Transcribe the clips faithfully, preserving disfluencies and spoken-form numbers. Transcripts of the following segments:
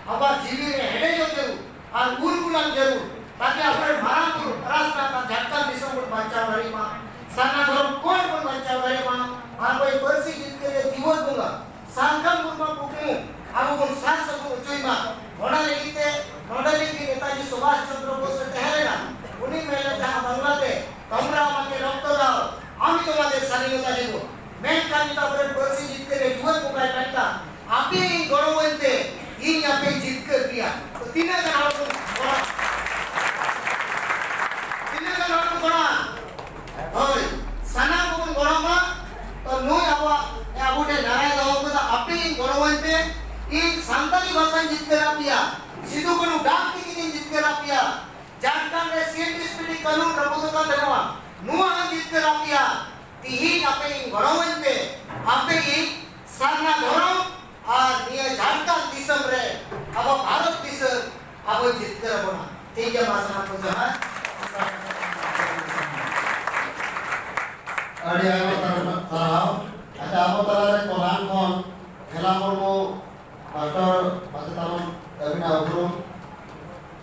ᱟᱵᱚᱣᱟᱜ ᱡᱤᱣᱤ ᱨᱮ ᱦᱮᱰᱮᱡᱚᱜ ᱡᱟᱹᱨᱩᱲ ᱟᱨ ᱩᱨᱜᱩᱞᱟᱜ ᱡᱟᱹᱨᱩᱲ, ᱛᱟᱠᱤ ᱟᱵᱚᱨᱮᱱ ᱢᱟᱨᱟᱝ ᱵᱩᱨᱩ ᱟᱨᱟᱥ ᱱᱟᱛᱷ ᱟᱨ ᱡᱷᱟᱲᱠᱷᱚᱸᱰ ᱫᱤᱥᱚᱢ ᱵᱚᱱ ᱵᱟᱧᱪᱟᱣ ᱫᱟᱲᱮᱭᱟᱜ ᱢᱟ, ᱥᱟᱨᱱᱟ ᱫᱷᱚᱨᱚᱢ ᱠᱳᱰ ᱵᱚᱱ ᱵᱟᱧᱪᱟᱣ ᱫᱟᱲᱮᱭᱟᱜ ᱢᱟ, ᱟᱨ ᱟᱵᱚᱭ ᱯᱟᱹᱨᱥᱤ ᱡᱤᱛᱠᱟᱹᱨ ᱨᱮ ᱡᱤᱣᱮᱫ ᱵᱚᱸᱜᱟ ᱥᱟᱱᱠᱷᱟᱱ ᱢᱩᱨᱢᱩ ᱠᱩᱠᱢᱩ ᱟᱵᱚ ᱵᱚᱱ ᱥᱟᱨ ᱥᱟᱹᱜᱩᱱ ᱦᱚᱪᱚᱭ ᱢᱟ᱾ ᱚᱱᱟ ᱞᱟᱹᱜᱤᱫ ᱛᱮ ᱱᱚᱰᱮ ᱨᱤᱱ ᱜᱮ ᱱᱮᱛᱟᱡᱤ ᱥᱩᱵᱷᱟᱥ ᱪᱚᱱᱫᱨᱚ ᱵᱳᱥ ᱮ ᱛᱟᱦᱮᱸ ᱞᱮᱱᱟ, ᱩᱱᱤ ᱢᱮᱱ ᱞᱮᱫ ᱛᱟᱦᱮᱸᱫ ᱵᱟᱝᱞᱟᱛᱮ, "তোমরা আমাকে রক্ত দাও, আমি তোমাদের স্বাধীনতা দেব।" ᱢᱮᱱᱠᱷᱟᱱ ᱱᱤᱛᱚᱜ ᱟᱵᱚᱨᱮᱱ ᱯᱟᱹᱨᱥᱤ ᱡᱤᱛᱠᱟᱹᱨ ᱨᱮ ᱡᱩᱣᱟᱹᱱ ᱠᱚ ᱵᱟᱭ ᱢᱮᱱ ᱠᱟᱱ, "ᱟᱯᱮ ᱤᱧ ᱜᱚᱲᱚᱣᱟᱹᱧ ᱯᱮ, ᱤᱧ ᱟᱯᱮᱧ ᱡᱤᱛᱠᱟᱹᱨ ᱯᱮᱭᱟ᱾" ᱛᱚ ᱛᱤᱱᱟᱹᱜ ᱜᱟᱱ ᱦᱚᱲ ᱵᱚᱱ ᱜᱚᱲᱚ, ᱛᱤᱱᱟᱹᱜ ᱜᱟᱱ ᱦᱚᱲ ᱵᱚᱱ ᱜᱚᱲᱚ? ᱦᱳᱭ, ᱥᱟᱱᱟᱢ ᱠᱚᱵᱚᱱ ᱜᱚᱲᱚ ᱢᱟ᱾ ᱛᱚ ᱱᱩᱭ ᱟᱵᱚᱣᱟᱜ, ᱟᱵᱚ ᱴᱷᱮᱱ ᱱᱟᱨᱟᱭ ᱫᱚᱦᱚ ᱠᱟᱫᱟ, "ᱟᱯᱮ ᱤᱧ ᱜᱚᱲᱚᱣᱟᱹᱧ ᱯᱮ, ᱤᱧ ᱥᱟᱱᱛᱟᱲᱤ ᱵᱷᱟᱥᱟᱧ ᱡᱤᱛᱠᱟᱹᱨ ᱟᱯᱮᱭᱟ, ᱥᱤᱫᱩ ᱠᱟᱹᱱᱦᱩ ᱰᱟᱝ ᱛᱮᱜᱮ ᱤᱧ ᱡᱤᱛᱠᱟᱹᱨ ᱟᱯᱮᱭᱟ, ᱡᱷᱟᱲᱠᱷᱚᱸᱰ ᱨᱮ ᱥᱤ N T S P T ᱠᱟᱹᱱᱩᱱ ᱨᱟᱹᱯᱩᱫᱚᱜ ᱠᱟᱱ ᱛᱟᱵᱚᱱᱟ, ᱱᱚᱣᱟ ᱦᱚᱸᱧ ᱡᱤᱛᱠᱟᱹᱨ ᱟᱯᱮᱭᱟ᱾ ᱛᱤᱦᱤᱧ ᱟᱯᱮ ᱤᱧ ᱜᱚᱲᱚᱣᱟᱹᱧ ᱯᱮ, ᱟᱯᱮ ᱤᱧ ᱥᱟᱨᱱᱟ ᱫᱷᱚᱨᱚᱢ ᱟᱨ ᱱᱤᱭᱟᱹ ᱡᱷᱟᱲᱠᱷᱚᱸᱰ ᱫᱤᱥᱚᱢ ᱨᱮ ᱟᱵᱚ ᱵᱷᱟᱨᱚᱛ ᱫᱤᱥᱚᱢ ᱟᱵᱚ ᱡᱤᱛᱠᱟᱹᱨ ᱟᱵᱚᱱᱟ᱾" ᱴᱷᱤᱠ ᱜᱮᱭᱟ, ᱢᱟ ᱥᱟᱱᱟᱢ ᱠᱚ ᱡᱚᱦᱟᱨ᱾ ᱟᱹᱰᱤ ᱟᱭᱢᱟ ᱥᱟᱨᱦᱟᱣ᱾ ᱟᱪᱪᱷᱟ, ᱟᱵᱚ ᱛᱟᱞᱟᱨᱮ ᱠᱚᱞᱟᱱ ᱠᱷᱚᱱ ᱠᱷᱮᱞᱟ ᱢᱩᱨᱢᱩ, ᱢᱟᱥᱴᱟᱨ ᱢᱟᱪᱮᱛᱟᱱ, ᱟᱹᱵᱤᱱᱟᱜ ᱩᱯᱨᱩᱢ?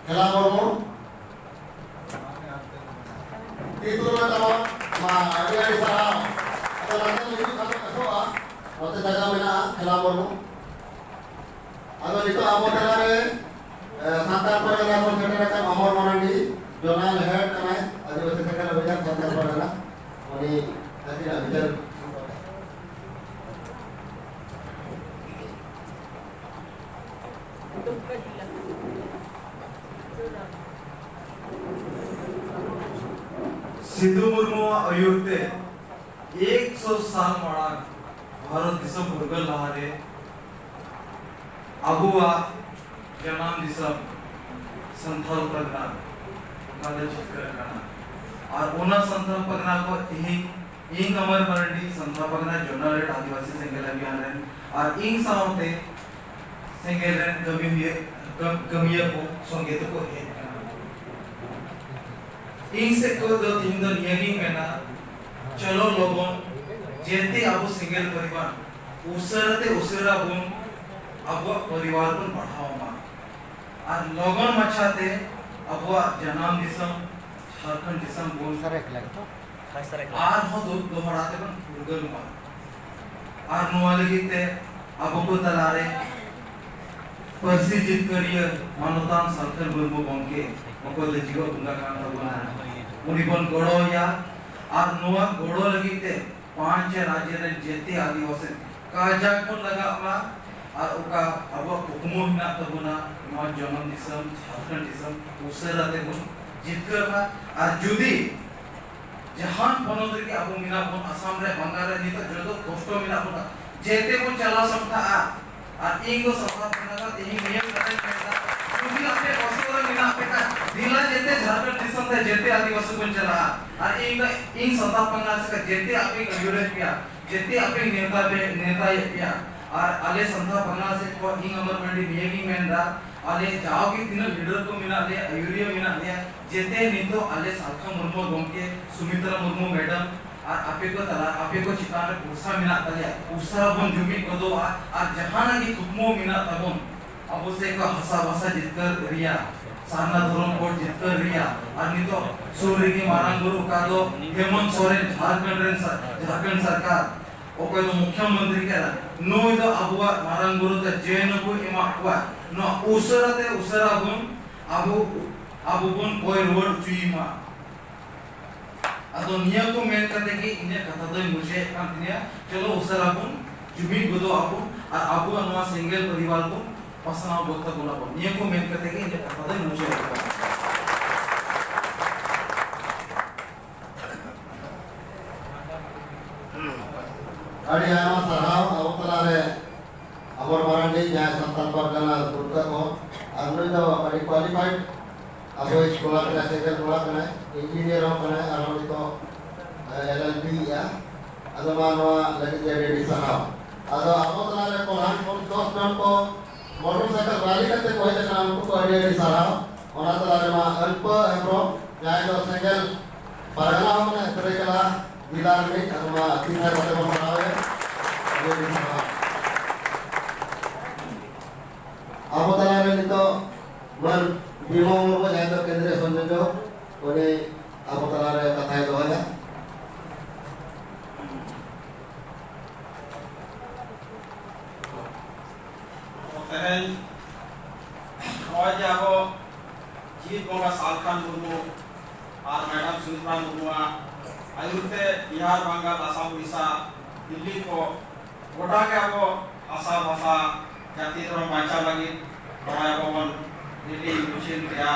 ᱠᱷᱮᱞᱟ ᱢᱩᱨᱢᱩ᱾ ᱛᱤ ᱛᱩᱞ ᱢᱮ ᱛᱟᱵᱚᱱ᱾ ᱢᱟ, ᱟᱹᱰᱤ ᱟᱹᱰᱤ ᱥᱟᱨᱦᱟᱣ᱾ ᱟᱫᱚ ᱱᱚᱛᱮ ᱦᱤᱡᱩᱜ ᱠᱷᱟᱱ ᱯᱮ ᱟᱥᱚᱜᱼᱟ, ᱱᱚᱛᱮ ᱡᱟᱭᱜᱟ ᱢᱮᱱᱟᱜᱼᱟ, ᱠᱷᱮᱞᱟ ᱢᱩᱨᱢᱩ᱾ ᱟᱫᱚ ᱱᱤᱛᱚᱜ ᱟᱵᱚ ᱛᱟᱞᱟᱨᱮ, ᱮ, ᱥᱟᱱᱛᱟᱲ ᱯᱟᱨᱜᱟᱱᱟ ᱠᱷᱚᱱ ᱥᱮᱴᱮᱨ ᱟᱠᱟᱱ ᱚᱢᱚᱨ ᱢᱟᱨᱟᱱᱰᱤ, zonal head ᱠᱟᱱᱟᱭ, ᱟᱹᱫᱤᱵᱟᱹᱥᱤ ᱥᱮᱪᱮᱫ ᱚᱵᱷᱤᱡᱟᱱ ᱥᱟᱱᱛᱟᱲ ᱯᱟᱨᱜᱟᱱᱟ᱾ ᱩᱱᱤ ᱟᱹᱠᱤᱱᱟᱜ ᱵᱤᱪᱟᱹᱨ᱾ ᱥᱤᱫᱩ ᱢᱩᱨᱢᱩᱣᱟᱜ ᱟᱹᱭᱩᱨ ᱛᱮ ᱮᱠᱥᱚ ᱥᱟᱞ ᱢᱟᱲᱟᱝ ᱵᱷᱟᱨᱚᱛ ᱫᱤᱥᱚᱢ ᱯᱷᱩᱨᱜᱟᱹᱞ ᱞᱟᱦᱟᱨᱮ ᱟᱵᱚᱣᱟᱜ ᱡᱟᱱᱟᱢ ᱫᱤᱥᱚᱢ ᱥᱟᱱᱛᱟᱲ ᱯᱟᱨᱜᱟᱱᱟ ᱚᱠᱟ ᱫᱚ ᱡᱤᱛᱠᱟᱹᱨ ᱠᱟᱱᱟ᱾ ᱟᱨ ᱚᱱᱟ ᱥᱟᱱᱛᱟᱲ ᱯᱟᱨᱜᱟᱱᱟ ᱠᱚ ᱛᱮᱦᱮᱧ ᱤᱧ ᱚᱢᱚᱨ ᱢᱟᱨᱟᱱᱰᱤ ᱥᱟᱱᱛᱟᱲ ᱯᱟᱨᱜᱟᱱᱟ zonal head ᱟᱹᱫᱤᱵᱟᱹᱥᱤ ᱥᱮᱸᱜᱮᱞ ᱚᱵᱷᱤᱭᱟᱱ ᱨᱮᱱ ᱟᱨ ᱤᱧ ᱥᱟᱶᱛᱮ ᱥᱮᱸᱜᱮᱞ ᱨᱮᱱ ᱠᱟᱹᱢᱤ ᱦᱩᱭᱩᱜ, ᱠᱟᱹ-, ᱠᱟᱹᱢᱤᱭᱟᱹ ᱠᱚ ᱥᱚᱸᱜᱮ ᱛᱮᱠᱚ ᱦᱮᱡ ᱟᱠᱟᱱᱟ᱾ ᱤᱧ ᱥᱮᱫ ᱠᱷᱚᱱ ᱫᱚ ᱛᱮᱦᱮᱧ ᱫᱚ ᱱᱤᱭᱟᱹᱜᱤᱧ ᱢᱮᱱᱟ, ᱪᱚᱞᱚ ᱞᱚᱜᱚᱱ ᱡᱮᱛᱮ ᱟᱵᱚ ᱥᱮᱸᱜᱮᱞ ᱯᱚᱨᱤᱵᱟᱨ ᱩᱥᱟᱹᱨᱟ ᱛᱮ ᱩᱥᱟᱹᱨᱟ ᱵᱚᱱ ᱟᱵᱚᱣᱟᱜ ᱯᱚᱨᱤᱵᱟᱨ ᱵᱚᱱ ᱵᱟᱲᱦᱟᱣ ᱢᱟ᱾ ᱟᱨ ᱞᱚᱜᱚᱱ ᱢᱟᱪᱷᱟ ᱛᱮ ᱟᱵᱚᱣᱟᱜ ᱡᱟᱱᱟᱢ ᱫᱤᱥᱚᱢ ᱡᱷᱟᱲᱠᱷᱚᱸᱰ ᱫᱤᱥᱚᱢ ᱵᱚᱱ ᱟᱨᱦᱚᱸ ᱫᱚ ᱫᱚᱦᱲᱟ ᱛᱮᱵᱚᱱ ᱯᱷᱩᱨᱜᱟᱹᱞ ᱢᱟ᱾ ᱟᱨ ᱱᱚᱣᱟ ᱞᱟᱹᱜᱤᱫ ᱛᱮ ᱟᱵᱚ ᱠᱚ ᱛᱟᱞᱟᱨᱮ ᱯᱟᱹᱨᱥᱤ ᱡᱤᱛᱠᱟᱹᱨᱤᱭᱟᱹ ᱢᱟᱱᱚᱛᱟᱱ ᱥᱟᱞᱠᱷᱟᱱ ᱢᱩᱨᱢᱩ ᱜᱚᱢᱠᱮ ᱚᱠᱚᱭ ᱫᱚ ᱡᱤᱣᱮᱫ ᱵᱚᱸᱜᱟ ᱠᱟᱱ ᱛᱟᱵᱚᱱᱟ, ᱩᱱᱤ ᱵᱚᱱ ᱜᱚᱲᱚ ᱟᱭᱟ᱾ ᱟᱨ ᱱᱚᱣᱟ ᱜᱚᱲᱚ ᱞᱟᱹᱜᱤᱫ ᱛᱮ ᱯᱟᱸᱪ ᱨᱟᱡᱽ ᱨᱮᱱ ᱡᱟᱹᱛᱤ ᱟᱹᱫᱤᱵᱟᱹᱥᱤ ᱠᱟᱡᱟᱠ ᱵᱚᱱ ᱞᱟᱜᱟᱜ ᱢᱟ᱾ ᱟᱨ ᱚᱠᱟ ᱟᱵᱚᱣᱟᱜ ᱠᱩᱠᱢᱩ ᱢᱮᱱᱟᱜ ᱛᱟᱵᱚᱱᱟ, ᱱᱚᱣᱟ ᱡᱚᱱᱚᱢ ᱫᱤᱥᱚᱢ ᱡᱷᱟᱲᱠᱷᱚᱸᱰ ᱫᱤᱥᱚᱢ ᱩᱥᱟᱹᱨᱟ ᱛᱮᱵᱚᱱ ᱡᱤᱛᱠᱟᱹᱨ ᱢᱟ᱾ ᱟᱨ ᱡᱩᱫᱤ ᱡᱟᱦᱟᱱ ᱯᱚᱱᱚᱛ ᱨᱮᱜᱮ ᱟᱵᱚ ᱢᱮᱱᱟᱜ ᱵᱚᱱ, ᱟᱥᱟᱢ ᱨᱮ, ᱵᱟᱝᱜᱟᱞ ᱨᱮ, ᱱᱤᱛᱚᱜ ᱡᱚᱛᱚ ᱠᱚᱥᱴᱚ ᱢᱮᱱᱟᱜ ᱵᱚᱱᱟ, ᱡᱮᱛᱮ ᱵᱚᱱ ᱪᱟᱞᱟᱣ ᱥᱟᱢᱴᱷᱟᱜᱼᱟ᱾ ᱟᱨ ᱤᱧ ᱫᱚ ᱥᱟᱯᱲᱟᱣ ᱛᱟᱦᱮᱱᱟ, ᱛᱮᱦᱮᱧ ᱱᱤᱭᱟᱹ ᱠᱟᱛᱷᱟᱧ ᱢᱮᱱᱫᱟ, ᱡᱩᱫᱤ ᱟᱯᱮ ᱠᱚᱥᱴᱚ ᱨᱮ ᱢᱮᱱᱟᱜ ᱯᱮ ᱠᱷᱟᱱ, ᱫᱮᱞᱟ ᱡᱮᱛᱮ ᱡᱷᱟᱲᱠᱷᱚᱸᱰ ᱫᱤᱥᱚᱢ ᱛᱮ ᱡᱮᱛᱮ ᱟᱹᱫᱤᱵᱟᱹᱥᱤ ᱵᱚᱱ ᱪᱟᱞᱟᱜᱼᱟ᱾ ᱟᱨ ᱤᱧ ᱫᱚ ᱤᱧ ᱥᱟᱱᱛᱟᱲ ᱯᱟᱨᱜᱟᱱᱟ ᱥᱮᱫ ᱡᱮᱛᱮ ᱟᱯᱮᱧ ᱟᱹᱭᱩᱨᱮᱫ ᱯᱮᱭᱟ, ᱡᱮᱛᱮ ᱟᱯᱮᱧ ᱱᱮᱣᱛᱟ ᱯᱮ, ᱱᱮᱣᱛᱟᱭᱮᱫ ᱯᱮᱭᱟ᱾ ᱟᱨ ᱟᱞᱮ ᱥᱟᱱᱛᱟᱲ ᱯᱟᱨᱜᱟᱱᱟ ᱥᱮᱫ ᱠᱷᱚᱱ ᱤᱧ ᱟᱢᱟᱨ ᱢᱟᱱᱰᱤ ᱱᱤᱭᱟᱹᱜᱤᱧ ᱢᱮᱱᱫᱟ, ᱟᱞᱮ ᱡᱟᱣᱜᱮ ᱛᱤᱱᱟᱹᱜ ᱞᱤᱰᱟᱨ ᱠᱚ ᱢᱮᱱᱟᱜ ᱞᱮᱭᱟ, ᱟᱹᱭᱩᱨᱤᱭᱟᱹ ᱢᱮᱱᱟᱜ ᱞᱮᱭᱟ, ᱡᱮᱛᱮ ᱱᱤᱛᱚᱜ ᱟᱞᱮ ᱥᱟᱞᱠᱷᱟ ᱢᱩᱨᱢᱩ ᱜᱚᱢᱠᱮ, ᱥᱩᱢᱤᱛᱨᱟ ᱢᱩᱨᱢᱩ ᱢᱮᱰᱟᱢ ᱟᱨ ᱟᱯᱮ ᱠᱚ ᱛᱟᱞᱟ, ᱟᱯᱮ ᱠᱚ ᱪᱮᱛᱟᱱ ᱨᱮ ᱵᱷᱚᱨᱥᱟ ᱢᱮᱱᱟᱜ ᱛᱟᱞᱮᱭᱟ᱾ ᱩᱥᱟᱹᱨᱟ ᱵᱚᱱ ᱡᱩᱢᱤᱫ ᱜᱚᱫᱚᱜᱼᱟ ᱟᱨ ᱡᱟᱦᱟᱱᱟᱜ ᱜᱮ ᱠᱩᱠᱢᱩ ᱢᱮᱱᱟᱜ ᱛᱟᱵᱚᱱ, ᱟᱵᱚ ᱥᱮᱫ ᱠᱚ ᱦᱟᱥᱟ ᱵᱷᱟᱥᱟ ᱡᱤᱛᱠᱟᱹᱨ ᱨᱮᱭᱟᱜ, ᱥᱟᱨᱱᱟ ᱫᱷᱚᱨᱚᱢ ᱠᱳᱰ ᱡᱤᱛᱠᱟᱹᱨ ᱨᱮᱭᱟᱜ, ᱟᱨ ᱱᱤᱛᱚᱜ ᱥᱩᱨ ᱨᱮᱜᱮ ᱢᱟᱨᱟᱝ ᱵᱩᱨᱩ ᱚᱠᱟ ᱫᱚ ᱦᱮᱢᱚᱱᱛ ᱥᱚᱨᱮᱱ, ᱡᱷᱟᱲᱠᱷᱚᱸᱰ ᱨᱮᱱ ᱥᱟ-, ᱡᱷᱟᱲᱠᱷᱚᱸᱰ ᱥᱚᱨᱠᱟᱨ ᱚᱠᱚᱭ ᱫᱚ ᱢᱩᱠᱷᱭᱚ ᱢᱚᱱᱛᱨᱤ ᱠᱟᱱᱟ, ᱱᱩᱭ ᱫᱚ ᱟᱵᱚᱣᱟᱜ ᱢᱟᱨᱟᱝ ᱵᱩᱨᱩ ᱛᱮ ᱡᱮᱱ ᱠᱚ ᱮᱢᱟᱜ ᱠᱚᱣᱟ᱾ ᱱᱚᱣᱟ ᱩᱥᱟᱹᱨᱟ ᱛᱮ ᱩᱥᱟᱹᱨᱟ ᱵᱚᱱ ᱟᱵᱚ, ᱟᱵᱚ ᱵᱚᱱ ᱠᱚᱭ ᱨᱩᱣᱟᱹᱲ ᱦᱚᱪᱚᱭᱮ ᱢᱟ᱾ ᱟᱫᱚ ᱱᱤᱭᱟᱹ ᱠᱚ ᱢᱮᱱ ᱠᱟᱛᱮ ᱜᱮ ᱤᱧᱟᱹᱜ ᱠᱟᱛᱷᱟ ᱫᱚᱧ ᱢᱩᱪᱟᱹᱫ ᱮᱫ ᱠᱟᱱ ᱛᱤᱧᱟᱹ᱾ ᱪᱚᱞᱚ ᱩᱥᱟᱹᱨᱟ ᱵᱚᱱ ᱡᱩᱢᱤᱫ ᱜᱚᱫᱚᱜ ᱟᱵᱚᱱ ᱟᱨ ᱟᱵᱚᱣᱟᱜ ᱱᱚᱣᱟ ᱥᱮᱸᱜᱮᱞ ᱯᱚᱨᱤᱵᱟᱨ ᱵᱚᱱ ᱯᱟᱥᱱᱟᱣ ᱜᱚᱫ ᱛᱟᱵᱚᱱᱟ ᱵᱚᱱ᱾ ᱱᱤᱭᱟᱹ ᱠᱚ ᱢᱮᱱ ᱠᱟᱛᱮ ᱜᱮ ᱤᱧᱟᱹᱜ ᱠᱟᱛᱷᱟ ᱫᱚᱧ ᱢᱩᱪᱟᱹᱫ ᱮᱫ ᱠᱟᱱᱟ᱾ ᱟᱹᱰᱤ ᱟᱭᱢᱟ ᱥᱟᱨᱦᱟᱣ᱾ ᱟᱵᱚ ᱛᱟᱞᱟᱨᱮ ᱟᱢᱚᱨ ᱢᱟᱨᱟᱱᱰᱤ, ᱡᱟᱦᱟᱸᱭ ᱥᱟᱱᱛᱟᱲ ᱯᱟᱨᱜᱟᱱᱟ ᱫᱩᱨᱜᱟ ᱠᱚ, ᱟᱨ ᱱᱩᱭ ᱫᱚ ᱟᱹᱰᱤ qualified ᱟᱵᱚᱭᱤᱡ ᱠᱚᱲᱟ ᱠᱟᱱᱟᱭ, ᱥᱮᱸᱜᱮᱞ ᱠᱚᱲᱟ ᱠᱟᱱᱟᱭ, engineer ᱦᱚᱸ ᱠᱟᱱᱟᱭ, ᱟᱨᱦᱚᱸ ᱱᱤᱛᱚᱜ, ᱮ, L L B ᱮᱜᱼᱟ᱾ ᱟᱫᱚ ᱢᱟ ᱱᱚᱣᱟ ᱞᱟᱹᱜᱤᱫ ᱛᱮ ᱟᱹᱰᱤ ᱟᱹᱰᱤ ᱥᱟᱨᱦᱟᱣ᱾ ᱟᱫᱚ ᱟᱵᱚ ᱛᱟᱞᱟᱨᱮ ᱠᱚᱲᱟ ᱦᱚᱯᱚᱱ ᱫᱚᱥ ᱡᱚᱱ ᱠᱚ motorcycle rally ᱠᱟᱛᱮ ᱠᱚ ᱦᱮᱡ ᱟᱠᱟᱱᱟ, ᱩᱱᱠᱩ ᱠᱚ ᱟᱹᱰᱤ ᱟᱹᱰᱤ ᱥᱟᱨᱦᱟᱣ᱾ ᱚᱱᱟ ᱛᱟᱞᱟ ᱨᱮᱢᱟ ᱟᱹᱱᱯᱟᱹ ᱦᱮᱢᱵᱨᱚᱢ, ᱡᱟᱦᱟᱸᱭ ᱫᱚ ᱥᱮᱸᱜᱮᱞ ᱯᱟᱨᱜᱟᱱᱟ ᱦᱚᱸ ᱠᱟᱱᱟᱭ, ᱥᱟᱹᱨᱟᱹᱭᱠᱮᱞᱟ ᱡᱮᱞᱟ ᱨᱤᱱᱤᱡ, ᱟᱫᱚ ᱢᱟ ᱛᱤ ᱛᱷᱟᱭᱚ ᱠᱟᱛᱮ ᱵᱚᱱ ᱥᱟᱨᱦᱟᱣ ᱮᱭᱟ᱾ ᱟᱹᱰᱤ ᱟᱹᱰᱤ ᱥᱟᱨᱦᱟᱣ᱾ ᱟᱵᱚ ᱛᱟᱞᱟ ᱨᱮ ᱱᱤᱛᱚᱜ ᱵᱤᱢᱚᱞ ᱢᱩᱨᱢᱩ, ᱡᱟᱦᱟᱸᱭ ᱫᱚ ᱠᱮᱱᱫᱨᱤᱭᱚ ᱥᱚᱝᱡᱳᱡᱚᱠ, ᱩᱱᱤ ᱟᱵᱚ ᱛᱟᱞᱟᱨᱮ ᱠᱟᱛᱷᱟᱭ ᱫᱚᱦᱚᱭᱟ᱾ ᱛᱮᱦᱮᱧ ᱱᱚᱜᱼᱚᱭ ᱡᱮ ᱟᱵᱚ ᱡᱤᱛ ᱵᱚᱸᱜᱟ ᱥᱟᱞᱠᱷᱟᱱ ᱢᱩᱨᱢᱩ ᱟᱨ ᱢᱮᱰᱟᱢ ᱥᱩᱢᱤᱛᱨᱟ ᱢᱩᱨᱢᱩᱣᱟᱜ ᱟᱹᱭᱩᱨ ᱛᱮ ᱵᱤᱦᱟᱨ, ᱵᱟᱝᱜᱟᱞ, ᱟᱥᱟᱢ, ᱩᱲᱤᱥᱥᱟ, ᱫᱤᱞᱞᱤ ᱠᱚ ᱜᱚᱴᱟ ᱜᱮ ᱟᱵᱚ ᱵᱷᱟᱥᱟ, ᱵᱷᱟᱥᱟ, ᱡᱟᱹᱛᱤ, ᱫᱷᱚᱨᱚᱢ ᱵᱟᱧᱪᱟᱣ ᱞᱟᱹᱜᱤᱫ ᱱᱚᱜᱼᱚᱭ ᱟᱵᱚ ᱵᱚᱱ ᱨᱮᱞᱤ ᱢᱤᱪᱷᱤᱞ ᱠᱮᱜᱼᱟ᱾